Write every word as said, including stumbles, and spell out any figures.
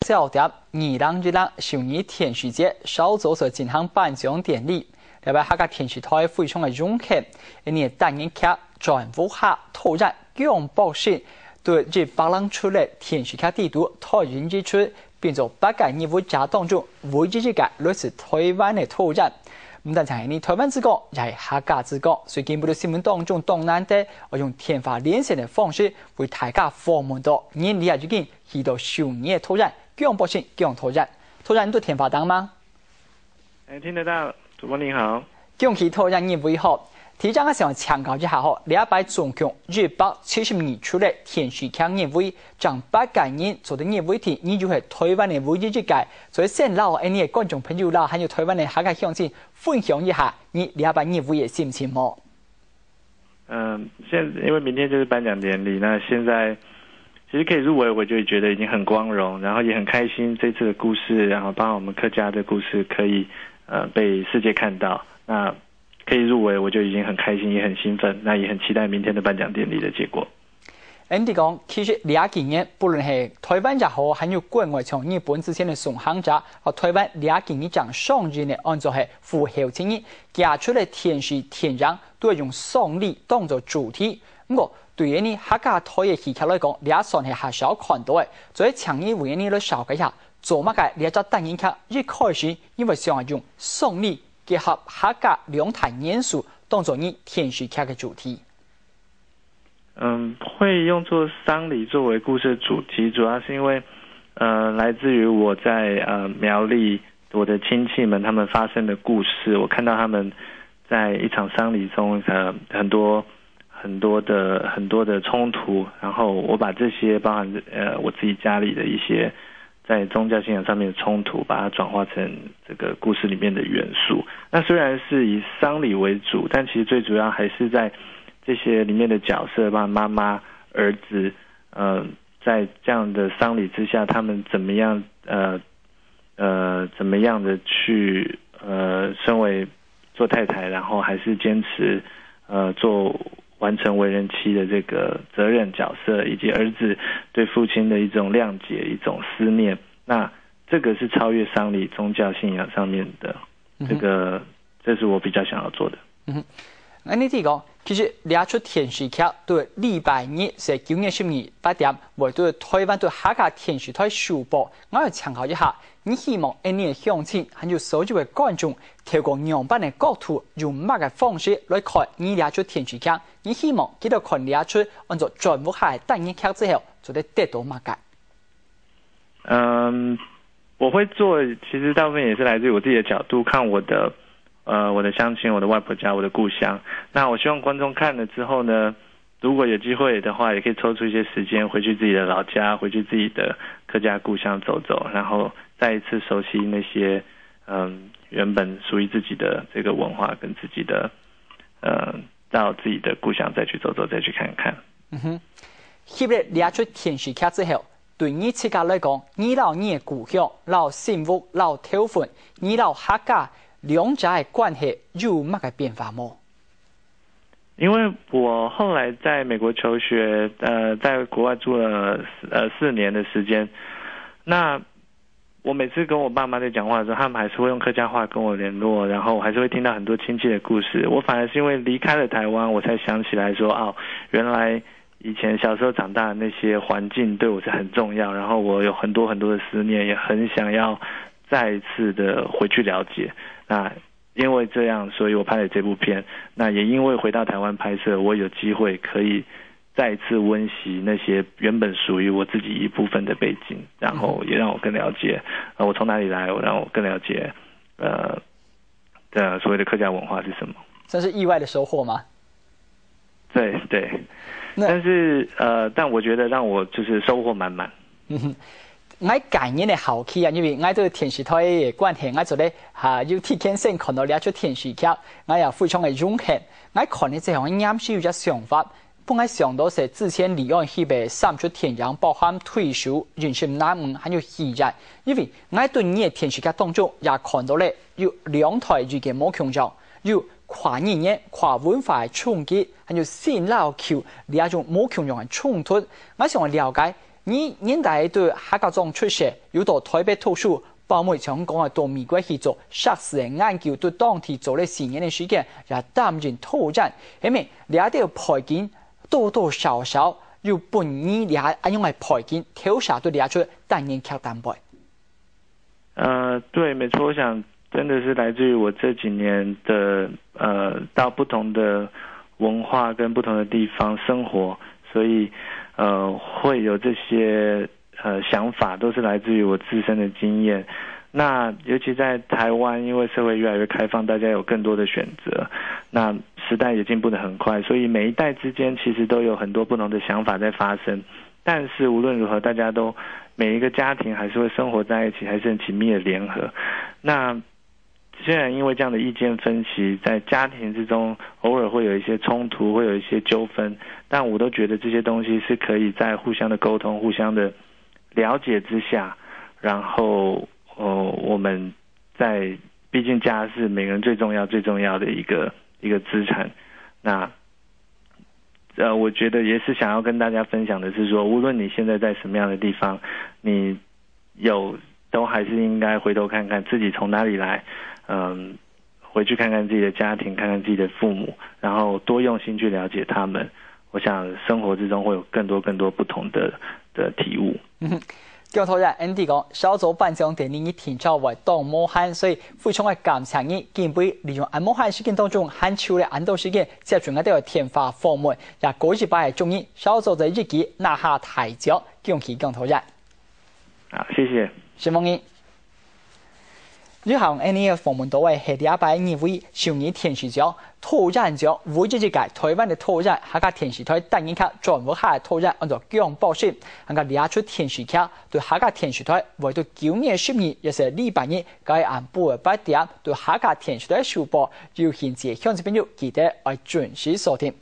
焦點，二零一六首爾電視節稍早就進行頒獎典禮。這擺客家電視台非常个榮幸，因為單元劇《轉屋客》導演姜博士對一百零齣个電視劇底肚脫穎而出，變做八個入圍者當中唯一一個來自台灣个導演。毋單淨係台灣之光，也係客家之光。所以今晡日新聞當中當難得，愛用電話連線个方式為大家訪問到，人這下已經去到首爾个導演姜博士姜導演。導演，你在電話頂嗎？哎，聽得到，主播你好。恭喜導演入圍吼！第一，𠊎想請教一下吼，這擺總共一百七十二齣个電視劇入圍，正八個人做得入圍，你又係台灣个唯一一個，所以先摎𠊎等个觀眾朋友啦，還有台灣个客家鄉親分享一下你這擺入圍个心情無？嗯，現因為明天就是頒獎典禮，那現在其實可以入圍，我就覺得已經很光榮，然後也很開心這次的故事，然後包括我們客家的故事可以呃被世界看到。那可以入圍，我就已經很開心，也很興奮，那也很期待明天的頒獎典禮的結果。 Andy 講，其實這幾年，不論係台灣也好，還有國外像日本之前个《送行者》，啊，台灣這幾年正上映个，安做係《父后情人》，佢出个電視電影都係用喪禮當做主題。毋過，對於你客家台个戲劇來講，這算係較少看到个。所以請你為你來紹介一下，做麼个這隻單元劇一開始，因為想用喪禮結合客家兩大元素，當做你電視劇个主題。 嗯，會用作喪禮作為故事的主題，主要是因為，呃，來自於我在呃苗栗我的親戚們他們發生的故事，我看到他們在一場喪禮中，呃，很多很多的很多的衝突，然後我把這些包含呃我自己家裡的一些在宗教信仰上面的衝突，把它轉化成這個故事裡面的元素。那雖然是以喪禮為主，但其實最主要還是在這些裡面的角色，包括媽媽、兒子，呃，在這樣的喪禮之下，他們怎麼樣，呃呃，怎麼樣的去呃，身為做太太，然後還是堅持呃做完成為人妻的這個責任角色，以及兒子對父親的一種諒解、一種思念。那這個是超越喪禮宗教信仰上面的，這個這是我比較想要做的。嗯哼，恁樣講，其實這齣電視劇對禮拜日係九月十二八點，會對台灣對客家電視台首播。𠊎愛請教一下，你希望恁樣个鄉親還有所有个觀眾，透過仰般个角度，用麼个方式來看你這齣電視劇？你希望佢兜看這齣安做轉屋客个單元劇之後，做得得到麼个？嗯，我會做，其實大部分也是來自於我自己的角度，看我的呃我的鄉親、我的外婆家、我的故鄉。那我希望觀眾看了之後呢，如果有機會的話，也可以抽出一些時間回去自己的老家，回去自己的客家故鄉走走，然後再一次熟悉那些嗯原本屬於自己的這個文化跟自己的呃到自己的故鄉再去走走，再去看看。嗯哼，翕了這齣電視劇之後，對你自家來講，你摎你个故鄉、摎新屋、摎頭份、你摎客家兩者个關係有麼个變化無？因為我後來在美國求學，呃，在國外住了呃四年的時間，那我每次跟我爸媽在講話的時候，他們還是會用客家話跟我聯絡，然後我還是會聽到很多親切的故事。我反而是因為離開了台灣，我才想起來說，哦，原來以前小時候長大的那些環境對我是很重要，然後我有很多很多的思念，也很想要再一次的回去了解。那因為這樣，所以我拍了這部片。那也因為回到台灣拍攝，我有機會可以再次溫習那些原本屬於我自己一部分的背景，然後也讓我更了解，呃，我從哪裡來，讓我更了解，呃，的所謂的客家文化是什麼。算是意外的收穫嗎？對對，但是呃，但我覺得讓我就是收穫滿滿。嗯哼。 𠊎個人个好奇啊，因為𠊎對電視台个關係，𠊎做得哈有提前先看到這齣電視劇，𠊎也非常个榮幸。𠊎看了之後，𠊎臨時有隻想法，分𠊎想到係之前李安翕个三齣電影，包含《推手》、《人生難忘》，還有《戲院》。因為𠊎對你个電視劇當中也看到了有兩代人个無共樣，有跨語言、跨文化个衝擊，還有新老舊這種無共樣个衝突。𠊎想了解，你年代對客家庄出世，又到台北讀書，包尾像講啊到美國去做碩士个研究，對當地做了四年个時間，也擔任導演。係毋係這兜背景多多少少有分你這恁樣个背景投射到這齣單元劇當中？呃，對，沒錯，我想真的是來自於我這幾年的呃，到不同的文化跟不同的地方生活，所以呃，會有這些呃想法，都是來自於我自身的經驗。那尤其在台灣，因為社會越來越開放，大家有更多的選擇，那時代也進步得很快，所以每一代之間其實都有很多不同的想法在發生。但是無論如何，大家都每一個家庭還是會生活在一起，還是很緊密的聯合。那雖然因為這樣的意見分歧，在家庭之中偶爾會有一些衝突，會有一些糾紛，但我都覺得這些東西是可以在互相的溝通、互相的了解之下，然後呃，我們在畢竟家是每個人最重要、最重要的一個一個資產。那呃，我覺得也是想要跟大家分享的是說，無論你現在在什麼樣的地方，你有都還是應該回頭看看自己從哪裡來，嗯，回去看看自己的家庭，看看自己的父母，然後多用心去了解他們。我想生活之中會有更多更多不同的的體悟。講到這，Andy講，小組頒獎典禮你定著會當無閒，所以非常个感謝你，今晡日利用恁無閒時間當中，還抽了恁多時間接受𠊎兜个電話訪問，也過一擺个祝你小組个一舉拿下大獎，恭喜講到這。好，謝謝。承蒙你。以上恁呢个訪問到个係這擺二位首爾電視獎導演獎唯一一屆台灣个導演，客家電視台單元劇轉屋下个導演，安到姜寶信。客家這齣電視劇對客家電視台會在九月十二，也係禮拜日，該暗晡个八點，對客家電視台首播。有興趣个鄉親朋友，記得愛準時收聽。